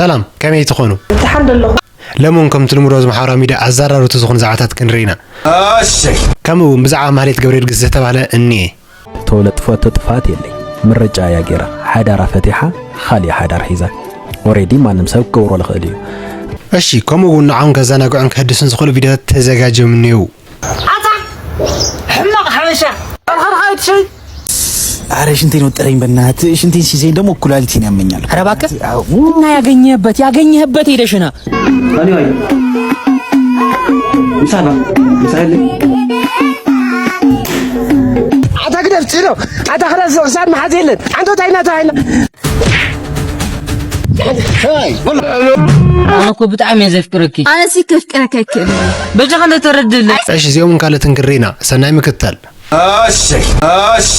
ሰላም፣ ከመይ ትኾኑ? ደሓን ዶ ኣለኹ? ለሙን ከምቲ ልሙድ ኣብዚ ማሕበራዊ ሚድያ ኣዘራረብቲ ዝኾኑ ዛዕባታት ክንርኢ ኢና። እሺ። ከምኡ እውን ብዛዕባ ማህሌት ገብረየርግስ ዝተባህለ እኒኤ። ተወለጥፈቶ ጥፍኣት የለይ። ምርጫ እያ ገይራ። ሓዳራ ፈቲሓ፣ ኻሊእ ሓዳር ሒዛ። ኦሬዲ ማንም ሰብ ክገብሮ ልኽእል እዩ። እሺ፣ ከምኡ እውን ንዓኹም ከዘናግዑን ከህድሱን ዝኽእሉ ቪድዮታት ተዘጋጅዮም እኒኤው። ኣታ ሕማቕ ሓበሻ! ኣርኻርኻ ኣይትሸይ! ኣረ ሽንቴን ወጠረኝ በእናትህ። ሽንቴን ሲዘኝ ደግሞ ኩላሊቴን ያመኛል። ኧረ እባክህ! አዎ። እና ያገኘህበት፣ ያገኘህበት ሄደሽና። እኔ ወይ ምሳ ባ-፣ ምሳ የለ። ኣታ ግደፍ ጭኖ! ኣታ ክላስ ክሳብ መሓዝ የለን! ኣንቶ ታይና ታይና! ኣነ እኮ ብጣዕሚ እየ ዘፍቅረኪ። ኣነሲ ከፍቅረካ ኣይክእልን። በጃኻ እንደ ተረድልኝ። እሺ፣ እዚኦም ካልኦትን ክርኢ ኢና። ሰናይ ምክትታል። እሺ፣ እሺ።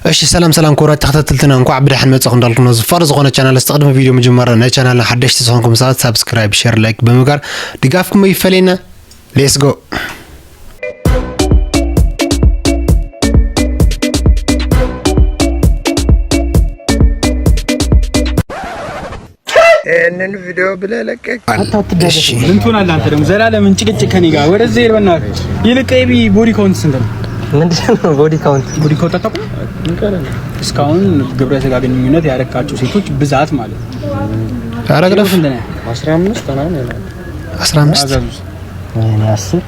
እሺ፣ ሰላም ሰላም ክቡራት ተኸታተልትና፣ እንኳዕ ብደሓን መጻኹም እንዳልኩ፣ ነዚ ፋር ዝኾነ ቻናል፣ እስቲ ቅድሚ ቪድዮ ምጅማርና ናይ ቻናልና ሓደሽቲ ዝኾንኩም ሰባት ሳብስክራይብ፣ ሼር፣ ላይክ ብምግባር ድጋፍኩም ይፈለየና። ሌትስ ጎ። ይህንን ቪዲዮ ብለህ ለቀቅ። እሺ። ምን ትሆናለህ አንተ ደግሞ? ዘላለምን ጭቅጭቅ ከኔ ጋር ወደዚህ ሄድ በእናትህ። ይልቅ ኤቢ ቦዲ ካውንት ስንት ነው? ምንድን ነው ቦዲ ካውንት? ቦዲ ካውንት አታውቅም? እስካሁን ግብረ ስጋ ግንኙነት ያደረካቸው ሴቶች ብዛት ማለት ነው። ኧረ ግደፍ። ስንት ነው? አስራ አምስት ምናምን ይሆናል። አስራ አምስት? አዛዙ። እኔ አስር።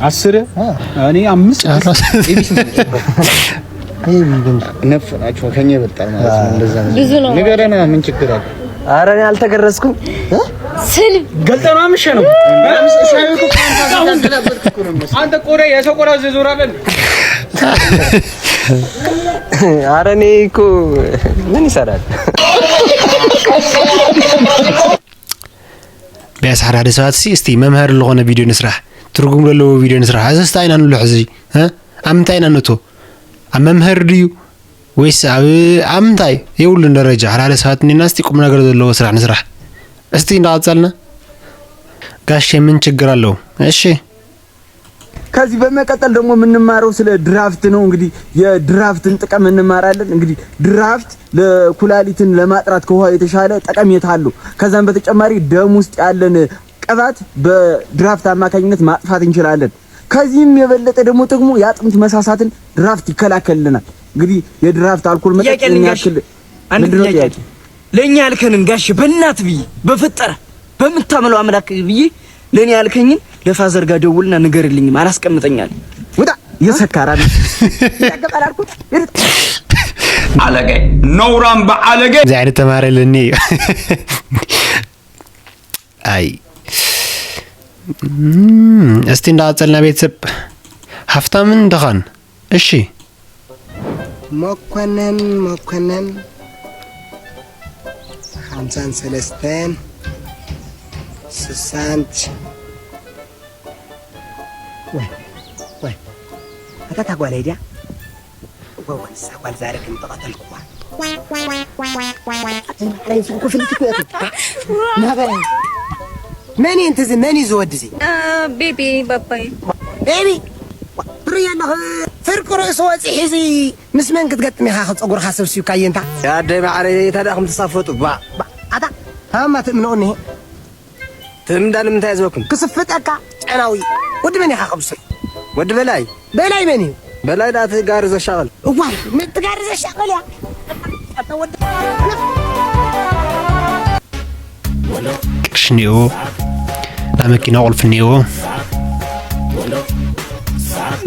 አስር? አ። እኔ አምስት። ጨረስ። ኤቢ ስንት ነው? ነፍ ናቸው ከኛ ይበልጣል ማለት ነው። እንደዛ ነው። ብዙ ነው። ንገረና፣ ምን ችግር አለ? ኧረ እኔ አልተገረዝኩም። ስል ገልጠና ምሸ ነው። አንተ ቆዳ፣ የሰው ቆዳ ዞር አለ። ኧረ እኔ እኮ ምን ይሰራል? ቢያንስ ሓደ ሓደ ሰባት ሲ፣ እስቲ መምሃሪ ዝኾነ ቪድዮ ንስራሕ፣ ትርጉም ዘለዎ ቪድዮ ንስራሕ። እዚ እስቲ ኣይና ንብሎ ሕዚ፣ እ? ኣብ ምንታይ ኢና ንእቶ? ኣብ መምሃሪ ድዩ? ወይስ ኣብ፣ ኣብ ምንታይ? የብሉን ደረጃ። ሓደ ሓደ ሰባት እኒና፣ እስቲ ቁም ነገር ዘለዎ ስራሕ ንስራሕ። እስቲ እንዳቐጸልና፣ ጋሼ ምን ችግር ኣለዎ? እሺ። ከዚህ በመቀጠል ደግሞ የምንማረው ስለ ድራፍት ነው። እንግዲህ የድራፍትን ጥቅም እንማራለን። እንግዲህ ድራፍት ለኩላሊትን ለማጥራት ከውሃ የተሻለ ጠቀሜታ አለው። ከዛም በተጨማሪ ደም ውስጥ ያለን ቅባት በድራፍት አማካኝነት ማጥፋት እንችላለን። ከዚህም የበለጠ ደግሞ ጥቅሙ የአጥንት መሳሳትን ድራፍት ይከላከልልናል። እንግዲህ የድራፍት አልኮል መጠጥ ጥያቄ ይህን ልንገርሽ። ያክል አንድ ምንድነው ጥያቄ። ጥያቄ? ለእኛ ያልከንን ጋሽ በእናት ብዬ በፈጠረ በምታምለው አምላክ ብዬ ለእኔ ያልከኝን ለፋዘር ጋር ደውልና ንገርልኝም አላስቀምጠኛል። ውጣ የሰካራም ያገባል አልኩት። አለገ ነውራም በአለገ። እዚ ዓይነት ተማሪ ኣለኒ እዩ። ኣይ። እም፣ እስቲ እንዳቐጸልና ቤተሰብ ሃፍታምን ድኻን። እሺ። መኮነን፣ መኮነን፣ ሓምሳን ሰለስተን፣ ስሳን፣ ወይ፣ ወይ፣ ኣታ እታ ጓለይ ድያ? ወወ፣ ንሳ ጓል ዛረ ከም ተቐተልኩዋ። ኣቲ ማዕረይ፣ ንስኹ ክፍልት እኮ ኢኹም። ናበይ? መን እዩ እንተ እዚ? መን እዩ እዚ ወዲ እዚ? አ፣ ቤቢ ባባይ። ቤቢ? ዋ፣ ትርኢ ኣለኹ። ፍርቂ ርእሲ ወፂሑ እዚ ምስ መን ክትገጥም ኢኻ? ጸጉርኻ ሰብሲብካዮ እንታ? ኣደይ ማዕረይ፣ እንታይ ደኣ ከም ትሳፈጡ? ባ፣ ባ፣ ኣታ፣ ሃማ ትእምንኦ እኒሄ። ትእምዳ ንምንታይ ዝበኩም? ክስፍጠካ ጨናዊ። ወዲ መን ኢኻ ከብሱ? ወዲ በላይ። በላይ መን እዩ? በላይ ደኣ እቲ ጋሪ ዘሻቕል። እዋይ፣ ምን እቲ ጋሪ ዘሻቕል እያ? ኣታ ወዲ ቅርሺ እኒኦ፣ ናይ መኪና ቁልፊ እኒኦ።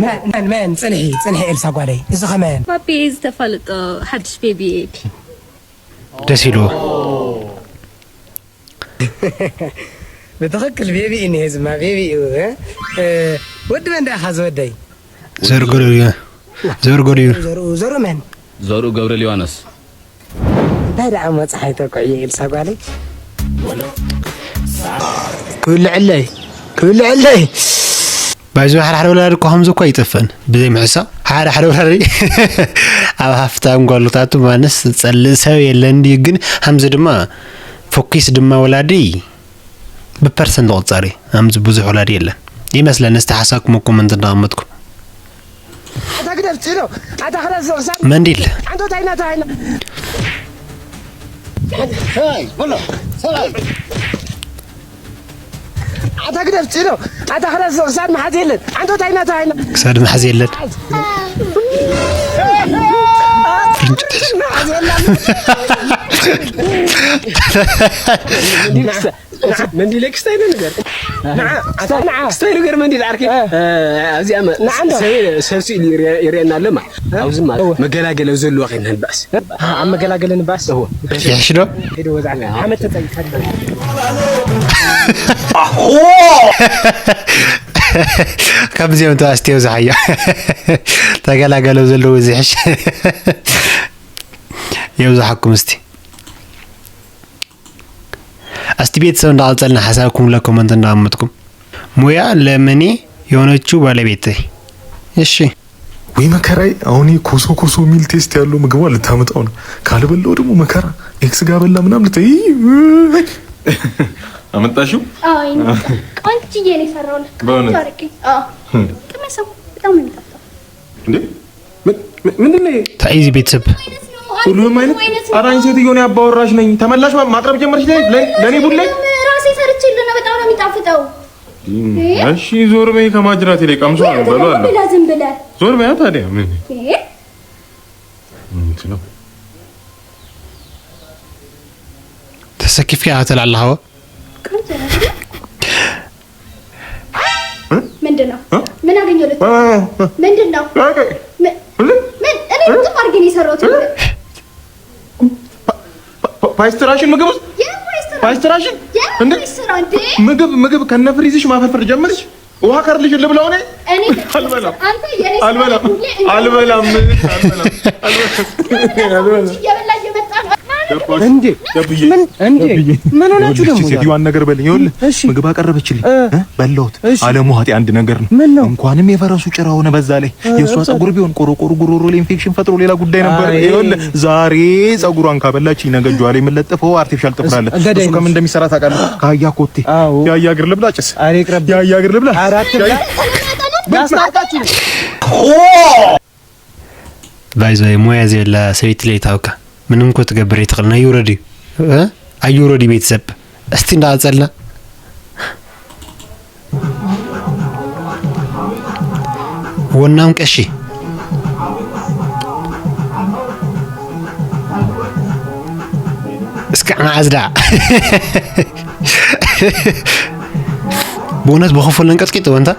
መን፣ መን፣ መን? ጽንሒ፣ ጽንሒ ኤልሳ ጓለይ። እዚ ኸመን? ባቢ ዝተፋለጦ ሓድሽ ቤቢ ኤቢ። ደስ ኢልዎ። ብትኽክል ቤቢ እዩ እኒሄ፣ ዝማ ቤቢ እዩ፣ እ? እ፣ ወዲ መን ደኣ ኢኻ ዝወደይ? ዘርኡ ገረልዮ-፣ ዘርኡ ገረልዮ-፣ ዘርኡ፣ ዘርኡ መን? ዘርኡ ገብረ ሊባኖስ። እንታይ ደኣ መጽሓይ ተኮዕዮ ኤልሳ ጓለይ? ክብልዕለይ። ክብልዐለይ። ባይዞ ሓደ ሓደ ወላዲ እኮ ከምዚ እኮ ኣይጠፍእን። ብዘይ ምሕሳብ ሓደ ሓደ ወላዲ ኣብ ሃፍታም ጓሉታቱ ማንስ ጸልእ ሰብ የለን ድዩ? ግን ከምዚ ድማ ፈኪስ ድማ ወላዲ ብፐርሰንት ቁጻሪ ከምዚ ብዙሕ ወላዲ የለን ይመስለኒ። እስቲ ሓሳብኩም ኮመንት እንዳቐመጥኩም። ኣታ ግደፍ ፂሎ ኣታ ክረስ ዝቕሳን መንዲል። ሓንቶ ታይና ታይና ሰባይ ብሎ ሰባይ ኣታ ግደፍ ፂሎ ኣታ ክረስ ዝቕሳን መሓዝ የለን። ሓንቶ ታይና ታይና ክሳድ መሓዝ የለን። ፍርንጭ ተሽ- መሓዝ የለን። መንዲል ክስታይ ነው ነገር። ንዓ፣ ኣታ ንዓ። ክስታይ ነገር መንዲል ዓርኪ። እ። ኣብዚኣ መ-፣ ንዓ እንዶ። ሰብ፣ ሰብ ስኢሉ ይርአ-፣ ይርአየና ኣሎ ማ። ኣብዚ ማ። እወ። መገላገል ኣብ ዘለዎ ከይንህልባስ። እ፣ ኣብ መገላገል ንባስ። እወ። ይሕሽ ዶ? ሄዶ ወዛ። ሓመድ ተጸይካ። ካብዚኦም ተዋስቲ የብዝሓዮ። ተገላገለው ዘለዎ ዝሕሽ። የብዝሓኩም እስቲ። እስቲ ቤተሰብ እንዳቐጸልና ሓሳብኩም ለኮመንት እንዳቐመጥኩም። ሙያ ለምኔ የሆነችው ባለቤቴ። እሺ። ወይ መከራዬ፣ አሁን ይሄ ኮሶ ኮሶ የሚል ቴስት ያለው ምግቧ ልታመጣው ነው። ካልበላው ደግሞ መከራ፣ ኤክስ ጋር በላ ምናምን ልታይ። አመጣሽው? አዎ፣ ይሄን ቆንጅዬ ነው የሰራሁልህ። በእውነት? ቆንጆ አድርጌ። አዎ። ህም። ቅመሰው፣ በጣም ነው የሚጣፍጠው። እንዴ? ምን፣ ምን፣ ምንድን ነው ይሄ? ታይዚ ቤተሰብ። ሁሉንም አይነት? ኧረ አንቺ ሴትዮ፣ እኔ አባወራሽ ነኝ። ተመላሽ ማ-፣ ማቅረብ ጀመርሽ ለ-፣ ለ-፣ ለእኔ ቡሌ? ራሴ ሰርቼልህ ነው፣ በጣም ነው የሚጣፍጠው። እሺ፣ ዞር በይ ከማጅራቴ ላይ ቀምሶ ነው በለው አለ። ብላ ዝም ብለህ። ዞር በያ ታዲያ ምን? ይሄ? እንትን ነው። ተሰኪፍካ ትላለህ? አዎ። ቆንጆ ነው። እ? ምንድን ነው? እ? ምን አገኘሁለት? እ? ምንድን ነው? እ? ምን? ምን? ምን? እኔ እ? ጥሩ አድርጌ ነው የሰራሁት። እ? ፓ-፣ ፓ-፣ ፓ-፣ ፓይስትራሽን ምግብ ውስጥ? የምን ፓይስትራ? ፓይስትራሽን? የምን እንዴ? ፓይስትራ እንዴ? ምግብ፣ ምግብ ከነ ፍሪዝሽ ማፈርፈር ጀመርሽ? ውሃ ከርልሽ ልብላው እኔ? እኔ አልበላም። አንተ የኔ ስራ አልበላም። ሁሌ እንደ አልበላም። አልበላም። አልበላም። እየበላ እየመጣ ነው። ገባሽ? እንዴ? ገብዬ። ምን? እንዴ? ገብዬ። ምን ሆናችሁ ይኸውልሽ፣ ደግሞ ሴትዮዋን ዛሬ? ነገር በልኝ። ይኸውልህ፣ እሺ። ምግብ አቀረበችልኝ። እ። እ? በላሁት። እሺ። አለሙ ሀጢ አንድ ነገር ነው። ምን ነው? እንኳንም የፈረሱ ጭራ ሆነ በዛ ላይ። እ፣ የእሷ እ። ጸጉር ቢሆን ቆሮቆሮ ጉሮሮ ላይ ኢንፌክሽን ፈጥሮ ሌላ ጉዳይ ነበር። አይ። ይኸውልህ፣ ዛሬ ጸጉሯን ካበላችኝ ነገ እጇ ላይ የምለጥፈው አርቲፊሻል ጥፍር አለ። ገዳይ እሱ ነሽ። ከምን እንደሚሰራ ታውቃለህ? ከአህያ ኮቴ። አዎ። የአህያ እግር ልብላ ጭስ። ኧረ ይቅረብ። የአህያ እግር ልብላ። አራት ብላ። ያስታውቃችሁ። ባይዞ ሞያ ዘይብላ ሰበይቲ ለይታውካ ምንም እኮ ትገብር ኣይትኽእል። ናይ ውረድ እዩ። እ? ኣይውረድ እዩ ቤተሰብ። እስቲ እንዳቐጸልና። ወናም ቀሺ። እስኪ ዓዝዳ። ብእውነት ብኽፉል ነንቀጥቂጥ ወንታ?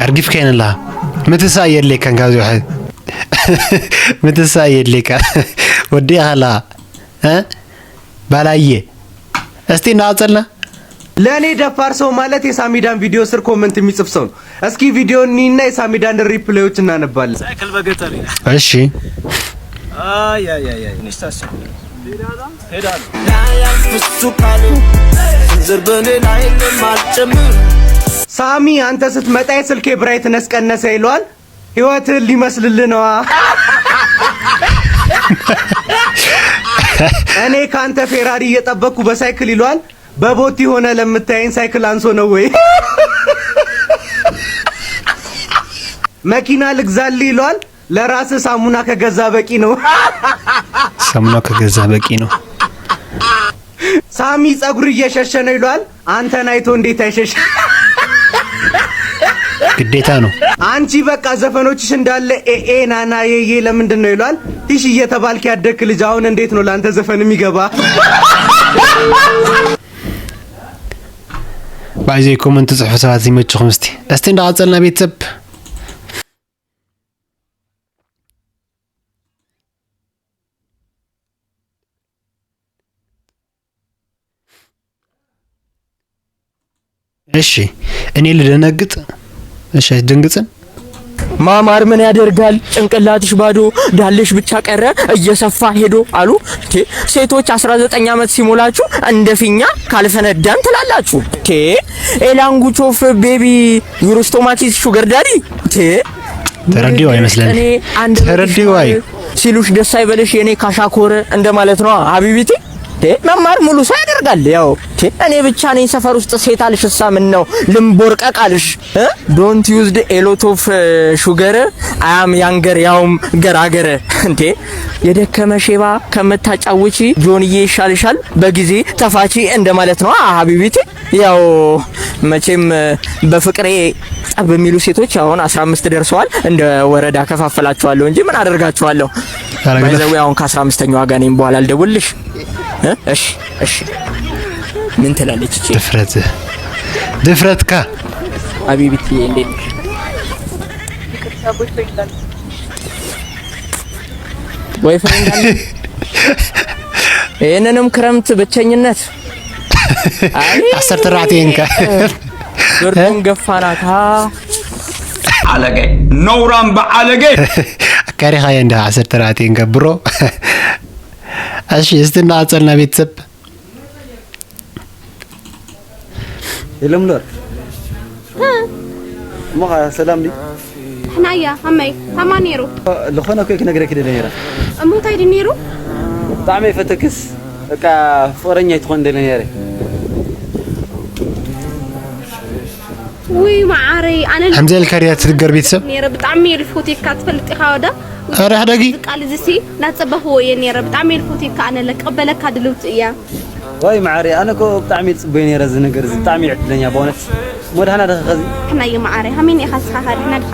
ኣርጊፍካየን ኣለኻ። ምትሳእ የድልየካን ካብዚ ውሕድ። ምትሳእ የድልየካ። ወዲእኻ ኣለኻ። እ? ባላየ። እስቲ እናቐጸልና። ለእኔ ደፋር ሰው ማለት የሳሚዳን ቪዲዮ ስር ኮመንት የሚጽፍ ሰው ነው። እስኪ ቪዲዮ እኒና የሳሚዳን ሪፕሌዎች እናነባለን። ሳይክል በገጠር ይላል። እሺ። አይ፣ አይ፣ አይ፣ አይ። ትንሽ ታስብ። ሄዳለሁ። ላያልፍ እሱ ቃል ዝንዝር በኔ ላይ እንደማልጨምር። ሳሚ፣ አንተ ስትመጣ የስልኬ ብራይትነስ ቀነሰ ይለዋል። ህይወትህን ሊመስልልህ ነዋ። እኔ ካንተ ፌራሪ እየጠበቅኩ በሳይክል ይለዋል። በቦቲ ሆነ ለምታየኝ ሳይክል አንሶ ነው ወይ? መኪና ልግዛልህ ይለዋል። ለራስህ ሳሙና ከገዛ በቂ ነው። ሳሙና ከገዛ በቂ ነው። ሳሚ ጸጉር እየሸሸ ነው ይለዋል። አንተን አይቶ እንዴት አይሸሽ? ግዴታ ነው። አንቺ በቃ ዘፈኖችሽ እንዳለ ኤኤ ናና የዬ ለምንድን ነው ይለዋል። ቲሽ እየተባልክ ያደግክ ልጅ አሁን እንዴት ነው ለአንተ ዘፈን የሚገባ? ባይዘይ ኮመንት ጽሑፍ ሰባት ይመችኹም። እስቲ፣ እስቲ እንዳቐጸልና ቤተሰብ። እሺ፣ እኔ ልደነግጥ? እሺ፣ አይደንግጥም? ማማር ምን ያደርጋል ጭንቅላትሽ ባዶ፣ ዳሌሽ ብቻ ቀረ እየሰፋ ሄዶ አሉ። ቴ ሴቶች አስራ ዘጠኝ ዓመት ሲሞላችሁ እንደ ፊኛ ካልፈነዳን ትላላችሁ። ቴ ኤ ላንጉች ኦፍ ቤቢ፣ ዩር ስቶማክ ኢዝ ሹገር ዳዲ። ቴ ተረዲው አይመስለንም። እኔ አንድ ተረዲው አይ- ሲሉሽ ደስ አይበልሽ የኔ ካሻኮር እንደማለት ነው ሀቢቢቲ። ቴ መማር ሙሉ ሰው ያደርጋል። ያው ቴ እኔ ብቻ ነኝ ሰፈር ውስጥ ሴት አልሽ፣ እሳ ምን ነው ልምቦርቀቅ አልሽ? Don't used a lot of sugar, I am younger፣ ያውም ገራገር። እንዴ የደከመ ሼባ ከምታጫውቺ ጆንዬ ይሻልሻል፣ በጊዜ ተፋቺ እንደማለት ነው ሀቢቢቲ። ያው መቼም በፍቅሬ ጠብ የሚሉ ሴቶች አሁን አስራ አምስት ደርሰዋል። እንደ ወረዳ ከፋፈላችኋለሁ እንጂ ምን አደርጋችኋለሁ። ኧረ ግደፍ። ባይዘዌ አሁን ከአስራ አምስተኛዋ ጋር ነኝ፣ በኋላ ልደውልልሽ። እ? እሺ፣ እሺ። ምን ትላለች እቺ? ድፍረት፣ ድፍረትካ። ሀቢቢቲ እንዴት ነሽ? ቦይፍሬንድ አለ። ይሄንንም ክረምት ብቸኝነት። አይ፣ ዓሰርተ ኣርባዕተ እንካ። ብርዱን ገፋናታ። ኣለገ፣ ነውራም በዓለገ። ኣካሪኻዮ እንዳ ዓሰርተ ኣርባዕተ እንካ ብሮ። እሺ፣ እስቲ እናቐጸልና ቤተሰብ። የሎም ዶር። እሞ ኸ ሰላም ድዩ? ሕናያ፣ ሃመይ፣ ሃማ ነይሩ። ዝኾነ እኮ ክነግረኪ ደለ ነይረ። እሞ እንታይ ድዩ ነይሩ? ብጣዕሚ ይፈተክስ፣ በቃ ፍቕረኛ ይትኾን ደለ ነይረ። ውይ መዓረይ፣ ኣነ ከምዚ ኢልካ ድያ ትድገር ቤተሰብ? ነይረ ብጣዕሚ እየ ልፎቴካ ትፈልጥ ኢኻ ወዳ። ኧረ ሕደጊ። እዚ ቃል እዚ ሲ እናጸበኽዎ እየ ነይረ። ብጣዕሚ እየ ልፎቴካ ኣነ ለቅበለካ ድልውቲ እያ። ወይ መዓረይ፣ ኣነ እኮ ብጣዕሚ እየ ዝጽበዮ ነይረ እዚ ነገር እዚ። ብጣዕሚ እየ ዕድለኛ በእውነት። እሞ ደህና ዲኻ ኸዚ? ሕናየ መዓረይ፣ ሃመይ ኢኻ እስኻ ኸ ደህና ዲኻ?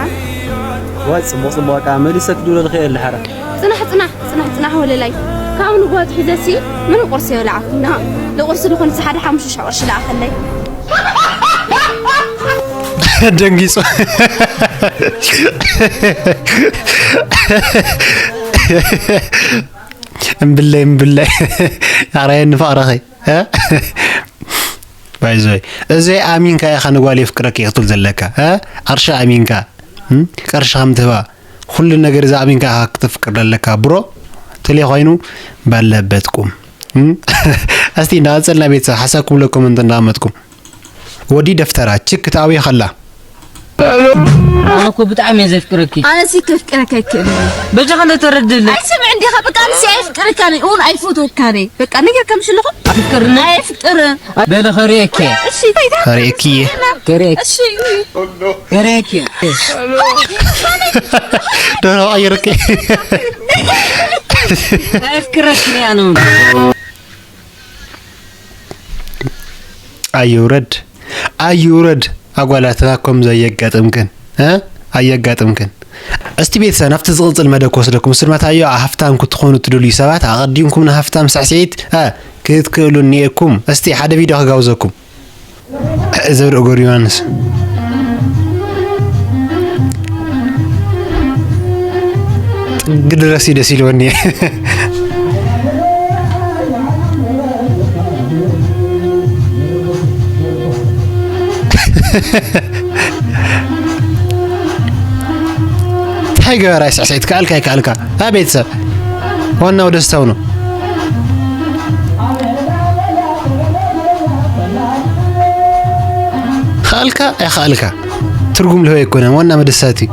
ወይ ጽቡቕ ጽቡቕ፣ በቃ መሊሰ ክድውለልኺ እየ ለሓራ። ጽናሕ፣ ጽናሕ፣ ጽናሕ፣ ጽናሕ ወለላይ። ካብ ንግሆ ኣትሒዘ ሲ ምንም ቁርሲ የብላዕኩን። ንቁርሲ ዝኾነ ሲ ሓደ ሓሙሽተ ሽሕ ቅርሺ ለኣኸለይ። ደንጊጹ። እምብለይ፣ እምብለይ። ኣራየኒ ፍቕርኺ፣ እ? ባይዞይ። እዚ ኣሚንካ ኢኻ ንጓል የፍቅረኪ ክትብል ዘለካ፣ እ? ቅርሺ ኣሚንካ፣ እም? ቅርሺ ከም ትህባ፣ ኩሉ ነገር እዚ ኣሚንካ ኢኻ ክተፍቅር ዘለካ፣ ብሮ። ተለይ ኮይኑ ባለበት ቁም። እም? እስቲ እንዳቐጸልና ቤተሰብ ሓሳብ ክብለኩም እንተ እንዳቐመጥኩም። ወዲ ደፍተራ ችክ ክትኣውዮ ከላ። ኣነ እኮ ብጣዕሚ እየ ዘፍቅረኪ። ኣነ ሲ ከፍቅረካ ኣይክእልን። በጃኻ እንደ ተረድእለይ። ኣይስምዕ እንዲኻ፣ በቃ ኣነ ሲ ኣይፍቅረካን እየ፣ እውን ኣይፈትወካን እየ። በቃ ነገር ከም ሽልኹ ኣፍቅርኒ። ኣይፍቅር። በለ ኸርእየኪ። እሺ፣ እንታይ ኢታ? ኸርእየኪ እየ። ኸርእየኪ። እሺ። ኸርእየኪ። ደህና ቀይርኪ። ኣየፍቅረክን እየ ኣነ እውን። ኣይውረድ፣ ኣይውረድ። ኣጓላትና ከምዚ ኣየጋጥምክን፣ እ? ኣየጋጥምክን። እስቲ ቤተሰብ ናብቲ ዝቕጽል መደብ ክወስደኩም። ስድመታዮ ሃፍታም ክትኾኑ ትደልዩ ሰባት ኣቐዲምኩም ንሃፍታም ሳዕስዒት፣ እ፣ ክትክእሉ እኒኤኩም። እስቲ ሓደ ቪድዮ ክጋብዘኩም። ዘብሪ እጎር ዮሃንስ። ጥግ ድረስ እዩ ደስ ኢልወኒ። እንታይ ገበራ ይስዕስዒት? ከኣልካ ይከኣልካ። ኣ ቤተሰብ ዋናው ደስታው ነው። ከኣልካ ኣይኸኣልካ ትርጉም ልህበ ኣይኮነን። ዋና መደሳት እዩ።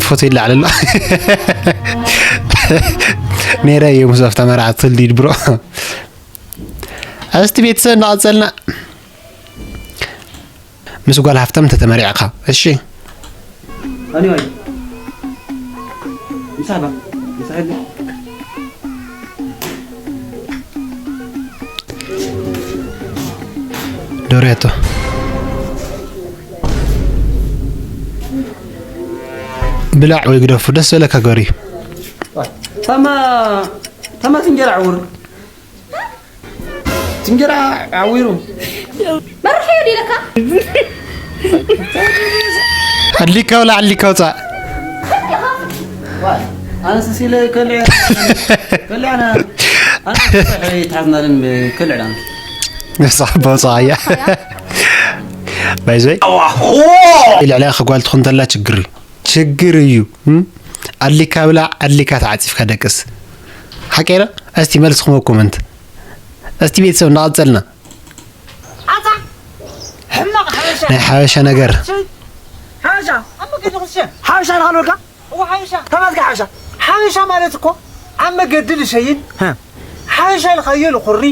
ፎቶ ይለዓል ኣሎ። ነይረ እየ ምስ ኣብታ መርዓት ትልዲድ ብሮ። እስቲ ቤተሰብ እናቐጸልና። ምስ ጓል ሃፍታም ተተመሪዕኻ፣ እሺ? Anyway. ምሳባ፣ ምሳሕልኝ። ዶርያቶ። ብላዕ ወይ ግደፉ፣ ደስ በለካ ገሪ። ታማ፣ ታማ ትንጀራ ዕውር። ትንጀራ ዓዊሩ። መርሕዮ ዲለካ? ኣድሊካ ውላ ኣድሊካ ውፃእ። ኣነ ስሲለ ከልዕ፣ ከልዕ ኣነ፣ ኣነ ይትሓዝናልን ከልዕ ኣነ። ንስኻ በውፃእ እያ። ባይዘይ ልዕሊያ ከጓል ትኾን ተላ ችግር እዩ። ችግር እዩ። እም? ኣድሊካ ብላ፣ ኣድሊካ ተዓፂፍካ ደቅስ። ሓቀረ? እስቲ መልስኹም ኣብ ኮመንት። እስቲ ቤተሰብ እናቐፀልና። ኣታ ሕማቕ ሓበሻ። ናይ ሓበሻ ነገር። ሓበሻ፣ ኣብ መገዲ ክስሸ። ሓበሻ ኢኻ ዝበልካ? እዋ ሓበሻ። ከማትካ ሓበሻ። ሓበሻ ማለት እኮ ኣብ መገዲ ልሸይን፣ ሃ። ሓበሻ ኢልካዮ ልኹሪ፣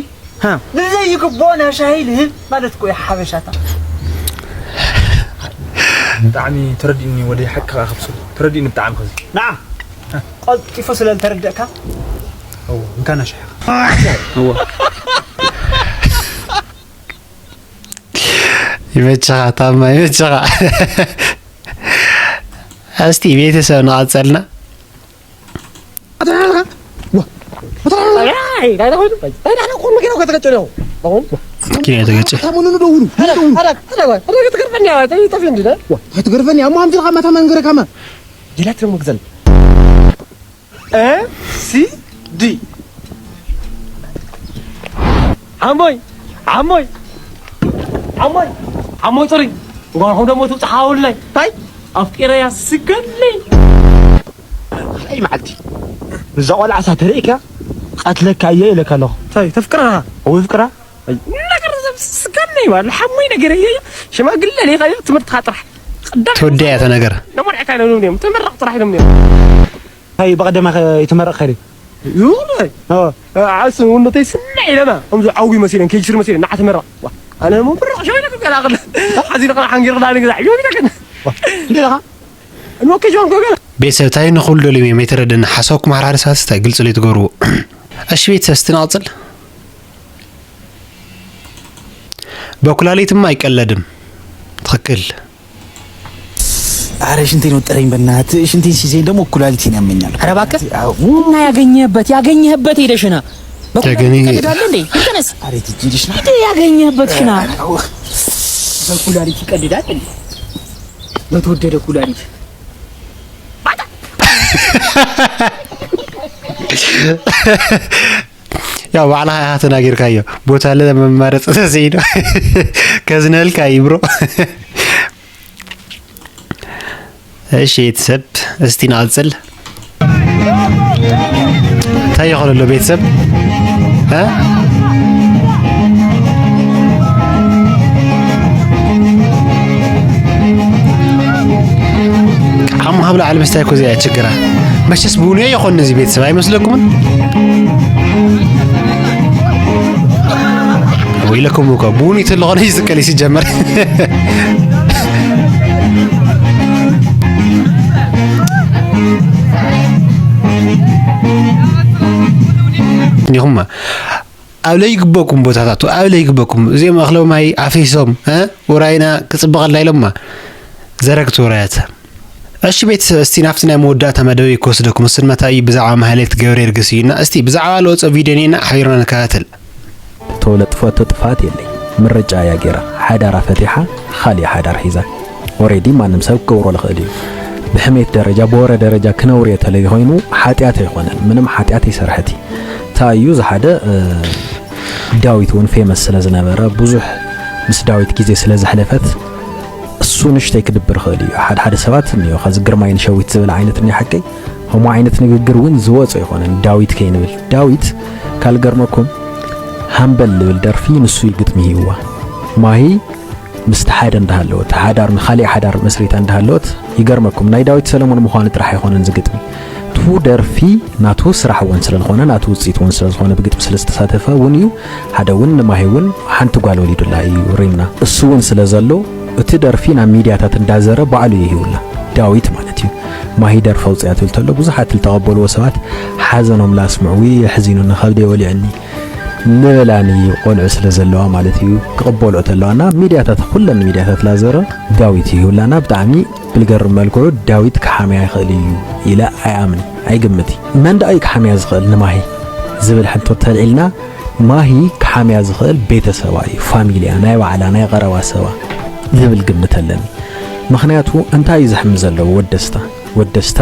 ሃ። ንዘይግብኦ ናይ ሻሂ ልህብ ማለት እኮ እዩ ሓበሻታ። ብጣዕሚ ተረዲእኒ ወደይ፣ ሓቅኻ ከብስሉ። ተረዲእኒ ብጣዕሚ ከዚ። ንዓ፣ ቀልጢፉ ስለ ልተረደእካ። እዎ፣ እንካ ናሻ። እዎ። ይመችኻ፣ ታማ ይመችኻ። እስቲ ቤተሰብ ንቐጸልና። መኪናው ከተገጨ ነው። አሁን መኪና የተገጨ። ትገርፈኒ። አሞ አምዚ ለካ ማታ መንገረ ካማ። ሌላ ትረሞ ግዘን። ኤ ሲ ዲ። ዓሞይ፣ ዓሞይ፣ ዓሞይ፣ ዓሞይ፣ ጽሩይ። እንኳን ደሞ ትብጽሓ ውላይ። ታይ? ኣፍቂረያ ስገድለይ። ካልኣይ መዓልቲ። እዛ ቆልዓ እሳ ተርእይካ፣ ቀትለካ እየ ኢለካ ኣለኹ። ታይ፣ ተፍቅራ? እወ፣ ፍቅራ። ኣይ፣ ነገር ሰብ ስገድለይ ማለት፣ ሓሙይ ነገር እየ። ሽማግለ ለይኻ እየ፣ ትምህርትኻ ጥራሕ። ቀዳም ትወደያ እታ ነገር። ነሞርዕካ ኢሎም እዮም፣ ተመረቕ ጥራሕ ኢሎም እዮም። ታይ፣ ብቐደማ ከ-፣ ይትመረቕ ከይደ? ይሁን። ኦ። ዓሱ ወንዶ ተይስምዕ ኢለና። ከምዚ ዓዊ መሲለን፣ ኬጅር መሲለን፣ ንዓ ትመረቕ። ዋ፣ ኣነ ምምረቕ ሸው ኢለኩም ገላ ኣቕል። ሓዚ ንቕላ ሓንጊር ክላ ንግዛ። ዮ ቢታከን። ዋ፣ እንዴ ለኻ? እንወ ኬጅ ወንዶ ገላ። ቤተሰብ ታይ ንኹሉ ደልዮም እዮም፣ የተረደና። ሓሳብኩም ሓደ ሓደ ሰባት ስታይ ግልጽ ለይ ትገብርዎ። እሺ ቤተሰብ፣ እስቲ ንቐጽል። በኩላሊትማ ኣይቀለድም። ትኽክል። አረ ሽንቴን ወጠረኝ በእናትህ። ሽንቴን ሲዜን ደግሞ ኩላሊቴን ያመኛል። ኧረ እባክህ። አዎ። እና ያገኘህበት፣ ያገኘህበት ሄደሽና። በኩላሊት ያገኘ- ይቀልዳል እንዴ? ተነስ። አረ ትጅ ልሽና። ሂድ ያገኘህበት ሽና። አዎ። በኩላሊት ይቀልዳል እንዴ? በተወደደ ኩላሊት። ያው ባዕልኻ ኢኻ ተናጊርካዮ። ቦታ ለመማረፂ ተዘይዶ ከዝነልካ እዩ ብሮ። እሺ ቤተሰብ፣ እስቲ ንቐጽል። እንታይ ይኾን ኣሎ ቤተሰብ? እ? ዓሙ ካብ ላዕሊ ምስታይ እኮ እዚኣ ችግራ። መቸስ ብውንዮ ይኾን እዚ ቤተሰብ ኣይመስለኩምን? ወይለኩም እኮ ብውንዩ ተለኾነ ይዝቀል እዩ ሲጀመር። እኒኹማ ኣብ ለይግበኩም ቦታታቱ ኣብ ለይግበኩም እዚኦም እኽለ ማይ ኣፊሶም፣ እ፣ ውራይና ክጽብቐልና ኢሎማ ዘረግቲ ውራያት። እሺ ቤተሰብ፣ እስቲ ናብቲ ናይ መወዳእታ መደበይ ክወስደኩም። እሱ ድማ እንታይ እዩ? ብዛዕባ ማህሌት ገብረየርግስ እዩና። እስቲ ብዛዕባ ለወፀ ቪድዮ እኒና ሓቢርና ንከታተል። ተወለጥፈቶ ጥፍኣት የለይ። ምርጫ እያ ገይራ። ሓዳራ ፈቲሓ ካሊእ ሓዳር ሒዛ። ኦሬዲ ማንም ሰብ ክገብሮ ልኽእል እዩ። ብሕሜት ደረጃ፣ ብወረ ደረጃ ክነውር እየ ተለይ ኮይኑ ሓጢኣት ኣይኮነን። ምንም ሓጢኣት ኣይሰርሐት እየ። እንታይ እዩ ዝሓደ፣ እ፣ ዳዊት እውን ፌመስ ስለ ዝነበረ፣ ብዙሕ ምስ ዳዊት ግዜ ስለ ዘሕለፈት፣ እሱ ንእሽተይ ክድብር ይኽእል እዩ። ሓደ ሓደ ሰባት እኒኦ፣ ኸዚ ግርማይን ሸዊት ዝብል ዓይነት እኒኦ ሓቀይ፣ ከምኡ ዓይነት ንግግር እውን ዝወጾ ኣይኮነን። ዳዊት ከይንብል። ዳዊት ካልገርመኩም ሃምበል ልብል ደርፊ ንሱ እዩ ግጥሚ ሂብዋ። ማሂ ምስቲ ሓደ እንዳሃለወት፣ ሓዳር ንኻሊእ ሓዳር መስሪታ እንዳሃለወት፣ ይገርመኩም ናይ ዳዊት ሰለሞን ምዃኑ ጥራሕ ኣይኮነን ዝግጥሚ። እቱ ደርፊ ናቱ ስራሕ እውን ስለ ዝኾነ፣ ናቱ ውፅኢት እውን ስለ ዝኾነ፣ ብግጥሚ ስለ ዝተሳተፈ እውን እዩ። ሓደ እውን ንማሂ እውን ሓንቲ ጓል ወሊዱላ እዩ ሪምና። እሱ እውን ስለ ዘሎ፣ እቲ ደርፊ ናብ ሚድያታት እንዳዘረ ባዕሉ እዩ ሂቡላ። ዳዊት ማለት እዩ። ማሂ ደርፊ ኣውፅያ ትብል ተሎ፣ ብዙሓት ዝተቐበልዎ ሰባት ሓዘኖም ላስምዑ፣ ውይ የሕዚኑኒ፣ ከብደይ ወሊዑኒ፣ ንበላኒ ቆልዑ ስለ ዘለዋ ማለት እዩ፣ ክቕበልኦ ተለዋ እና ሚድያታት፣ ኩለን ሚድያታት ላዘረ ዳዊት እዩ ይብላና። ብጣዕሚ ብልገርም መልክዑ ዳዊት ክሓምያ ይኽእል እዩ ኢለ ኣይኣምን፣ ኣይግምት። መን ደኣ እዩ ክሓምያ ዝኽእል ንማሂ ዝብል ሕቶ ተልዒልና፣ ማሂ ክሓምያ ዝኽእል ቤተሰባ እዩ፣ ፋሚልያ፣ ናይ ባዕላ፣ ናይ ቀረባ ሰባ ዝብል ግምት ኣለኒ። ምኽንያቱ እንታይ እዩ ዘሕሚ ዘለዎ ወደስታ? ወደስታ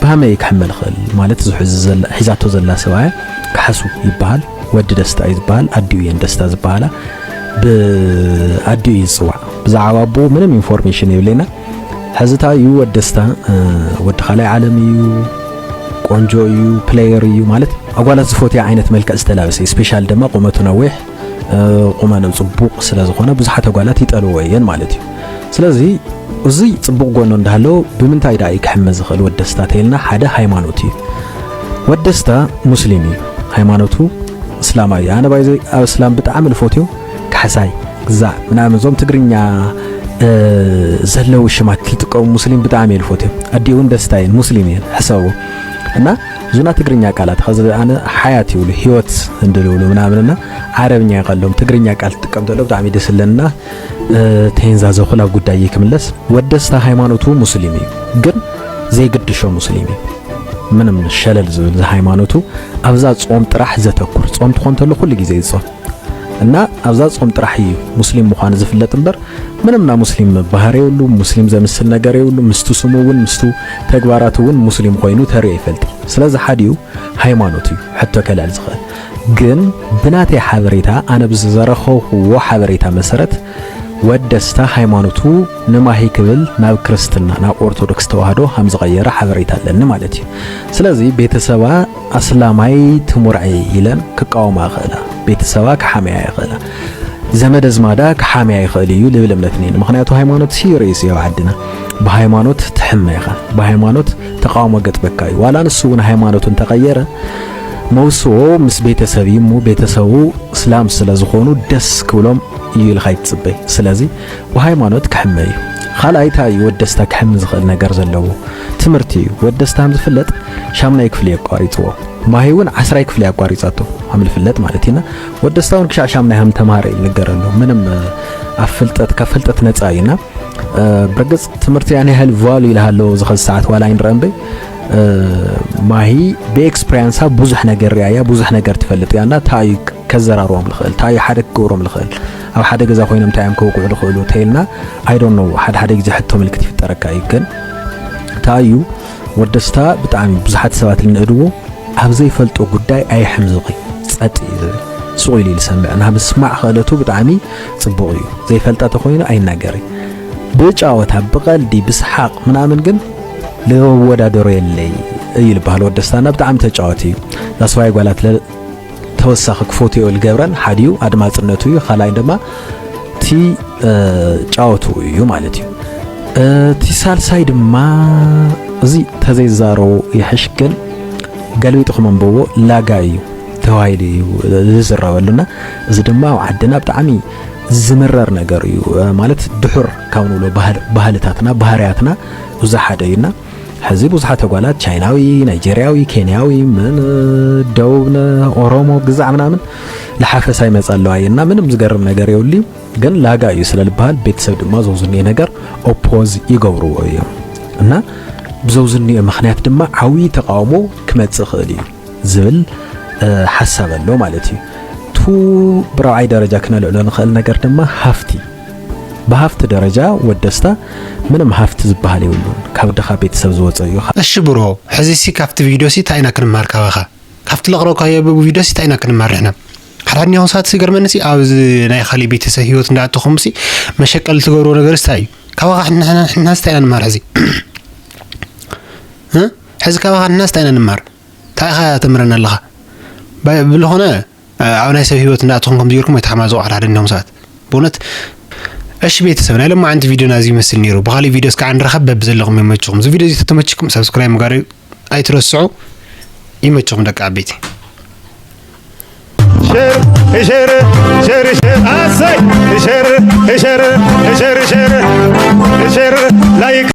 ብሃመይ ክሕመ ልኽእል ማለት፣ እዚ ሕዚ ዘላ-፣ ሒዛቶ ዘላ ሰብኣያ ካሕሱ ይበሃል፣ ወዲ ደስታ እዩ ዝበሃል፣ ኣዲኡ እየን ደስታ ዝበሃላ፣ ብኣዲኡ እዩ ዝፅዋዕ። ብዛዕባ ኣቦኡ ምንም ኢንፎርሜሽን የብለና። ሕዚ እንታይ እዩ ወዲ ደስታ፣ እ፣ ወዲ ካልኣይ ዓለም እዩ፣ ቆንጆ እዩ፣ ፕሌየር እዩ፣ ማለት ኣጓላት ዝፈትያ ዓይነት መልክዕ ዝተላበሰ እዩ። ስፔሻል ድማ ቁመቱ ነዊሕ፣ እ፣ ቁመንኡ ጽቡቕ ስለ ዝኾነ ብዙሓት ኣጓላት ይጠልዎ እየን ማለት እዩ። ስለዚ እዚ ጽቡቕ ጎኑ እንዳሃለዎ ብምንታይ ደኣ እዩ ክሕመ ዝኽእል ወዲ ደስታ ተይልና፣ ሓደ ሃይማኖት እዩ። ወዲ ደስታ ሙስሊም እዩ፣ ሃይማኖቱ እስላማዊ እዩ። ኣነ ባይዘይ ኣብ እስላም ብጣዕሚ ልፎት እዩ፣ ካሕሳይ፣ ግዛዕ ምናምን እዞም ትግርኛ፣ እ፣ ዘለዉ ሽማት ልጥቀሙ ሙስሊም ብጣዕሚ እየ ልፎት እዩ። ኣዲኡ እውን ደስታ እየን፣ ሙስሊም እየን፣ ሕሰቡ። እና እዙና ትግርኛ ቃላት ኸዚ ኣነ ሓያት ይብሉ፣ ህይወት እንድልብሉ ምናምን እና ዓረብኛ ይቐሎም ትግርኛ ቃል ትጥቀም ተሎ ብጣዕሚ ደስ ኣለና። እ፣ ተየንዛዘኹ ላብ ጉዳይ ክምለስ። ወዲ ደስታ ሃይማኖቱ ሙስሊም እዩ፣ ግን ዘይግድሾ ሙስሊም እዩ። ምንም ሸለል ዝብል ሃይማኖቱ ኣብዛ ጾም ጥራሕ ዘተኩር፣ ጾም ትኾን ተሎ ኩሉ ግዜ ይጾም እና ኣብዛ ጾም ጥራሕ እዩ ሙስሊም ምዃኑ ዝፍለጥ እምበር ምንም ና ሙስሊም ባህሪ የብሉ፣ ሙስሊም ዘምስል ነገር የብሉ። ምስቱ ስሙ እውን ምስቱ ተግባራቱ እውን ሙስሊም ኮይኑ ተሪኦ ይፈልጥ። ስለዚ ሓዲኡ ሃይማኖት እዩ ሕቶ ከልዕል ዝኽእል። ግን ብናተይ ሓበሬታ፣ ኣነ ብዝዘረኸብዎ ሓበሬታ መሰረት ወዲ ደስታ ሃይማኖቱ ንማሂ ክብል ናብ ክርስትና፣ ናብ ኦርቶዶክስ ተዋህዶ ከም ዝቐየረ ሓበሬታ ኣለኒ ማለት እዩ። ስለዚ ቤተሰባ ኣስላማይ ትሙርዐይ ኢለን ክቃወማ ይኽእላ፣ ቤተሰባ ክሓምያ ይኽእላ፣ ዘመድ ኣዝማዳ ክሓምያ ይኽእል እዩ ልብል እምነት እኒአኒ። ምኽንያቱ ሃይማኖት ሲሪየስ እዩ ኣብ ዓድና። ብሃይማኖት ትሕመ ኢኻ፣ ብሃይማኖት ተቃውሞ ገጥመካ እዩ። ዋላ ንሱ እውን ሃይማኖቱ እንተቐየረ መውስኦ ምስ ቤተሰብ እዩ እሞ ቤተሰቡ እስላም ስለ ዝኾኑ ደስ ክብሎም እዩ ኢልካ ይትጽበይ። ስለዚ ብሃይማኖት ክሕመ እዩ። ካልኣይ እንታይ እዩ ወዲ ደስታ ክሕም ዝኽእል ነገር ዘለዎ? ትምህርቲ እዩ። ወዲ ደስታ ከም ዝፍለጥ ሻምናይ ክፍሊ ኣቋሪጽዎ። ማሂ እውን ዓስራይ ክፍሊ ኣቋሪጻቶ ከም ዝፍለጥ ማለት ኢና። ወዲ ደስታ እውን ክሻዕ ሻምናይ ከም ተማሃረ እዩ ዝንገረሉ። ምንም፣ እ፣ ኣብ ፍልጠት፣ ካብ ፍልጠት ነጻ እዩና። እ፣ ብርግጽ ትምህርቲ ያን ያህል ቫሉ ኢልሃለዎ ዝኸዚ ሰዓት ዋላ ኣይንረአ እምበይ፣ እ፣ ማሂ ብኤክስፕሪያንሳ ብዙሕ ነገር ሪኣያ፣ ብዙሕ ነገር ትፈልጥ እያ እና እንታይ እዩ ከዘራርቦም ዝኽእል፣ እንታይ እዩ ሓደ ክገብሮም ዝኽእል፣ ኣብ ሓደ ገዛ ኮይኖም እንታይ እዮም ከውቅዑ ዝኽእሉ ተይልና፣ I don't know፣ ሓደ ሓደ ግዜ ሕቶ ምልክት ይፍጠረካ እዩ። ግን እንታይ እዩ ወዲ ደስታ ብጣዕሚ ብዙሓት ሰባት ልንእድዎ ኣብ ዘይፈልጦ ጉዳይ ኣይሕምዝኺ፣ ጸጥ እዩ ዝብል። ስቕ ኢሉ እዩ ዝሰምዕ። ናብ ምስማዕ ክእለቱ ብጣዕሚ ጽቡቕ እዩ። ዘይፈልጣ ተኾይኑ ኣይናገር እዩ። ብጫወታ፣ ብቐልዲ፣ ብሰሓቕ ምናምን ግን ለወዳደሮ የለይ እዩ ዝበሃል። ወዲ ደስታና ብጣዕሚ ተጫዋቲ እዩ። ዳስዋይ ጓላት ለ-፣ ተወሳኺ ክፎትዮ ዝገብረን ሓዲኡ ኣድማጽነቱ እዩ። ካልኣይ ድማ እቲ፣ እ፣ ጫወቱ እዩ ማለት እዩ። እቲ ሳልሳይ ድማ እዚ ተዘይዛረቡ ይሕሽ፣ ግን ገልቢጥኹም ኣንብብዎ፣ ላጋ እዩ ተባሂሉ እዩ ዝዝረበሉና። እዚ ድማ ኣብ ዓድና ብጣዕሚ ዝምረር ነገር እዩ። ማለት ድሑር ካብ ንብሎ ባህል-፣ ባህልታትና፣ ባህርያትና እዚ ሓደ እዩና። ሕዚ ብዙሓት ኣጓላት ቻይናዊ፣ ናይጄርያዊ፣ ኬንያዊ፣ ምን ደቡብ ነ-፣ ኦሮሞ ግዛዕ ምናምን ለሓፈሳ ይመጻ ኣለዋ እየና። ምንም ዝገርም ነገር የብሉ እዩ። ግን ላጋ እዩ ስለ ዝበሃል ቤተሰብ ድማ ዘውዝንዮ ነገር ኦፖዝ ይገብርዎ እዮም። እና ብዘውዝንዮ ምኽንያት ድማ ዓብዪ ተቃውሞ ክመጽእ ይኽእል እዩ ዝብል፣ እ፣ ሓሳብ ኣሎ ማለት እዩ። ቱ ብራብዓይ ደረጃ ክነልዕሎ ንኽእል ነገር ድማ ሃፍቲ። ብሃፍቲ ደረጃ ወዲ ደስታ ምንም ሃፍቲ ዝበሃል የብሉን። ካብ ድኻ ቤተሰብ ዝወፀ እዩ። እሺ ብሮ፣ ሕዚሲ ካብቲ ቪድዮሲ እንታይ ኢና ክንመሃር ካባኻ? ካብቲ ለቕረብካዮ ቪድዮሲ እንታይ ኢና ክንመሃር ንሕና? ሓድሓደ ኒሆ ሰዓት ዝገርመኒሲ ኣብዚ ናይ ካሊእ ቤተሰብ ህይወት እንዳኣተኹምሲ መሸቀሊ ትገብርዎ ነገርሲ እንታይ እዩ? ካባኻ ንሕና፣ ንሕናሲ እንታይ ኢና ንመሃር ሕዚ? እ? ሕዚ ካባኻ ንሕናሲ እንታይ ኢና ንመሃር? እንታይ ኢኻ ተምህረና ኣለኻ? ባ-፣ ብልኾነ ኣብ ናይ ሰብ ህይወት እንዳኣተኹም ከምዚ ጌርኩም ኣይተሓማዝቑ ሓድሓደ እንዲኹም ሰባት። ብእውነት እሺ ቤተሰብ፣ ናይ ሎማዓንቲ ቪድዮና እዚ ይመስል ነይሩ። ብኻሊእ ቪድዮ እስካዕ ንራኸብ፣ በብዘለኹም ይመችኹም። እዚ ቪድዮ እዚ ተተመችኩም ሰብስክራይብ ምግባር ኣይትረስዑ። ይመችኹም ደቂ ዓበይቲ። ሸር፣ ሸር፣ ሸር፣ ሸር፣ ኣሰይ! ሸር፣ ሸር፣ ሸር፣ ሸር፣ ሸር፣ ላይክ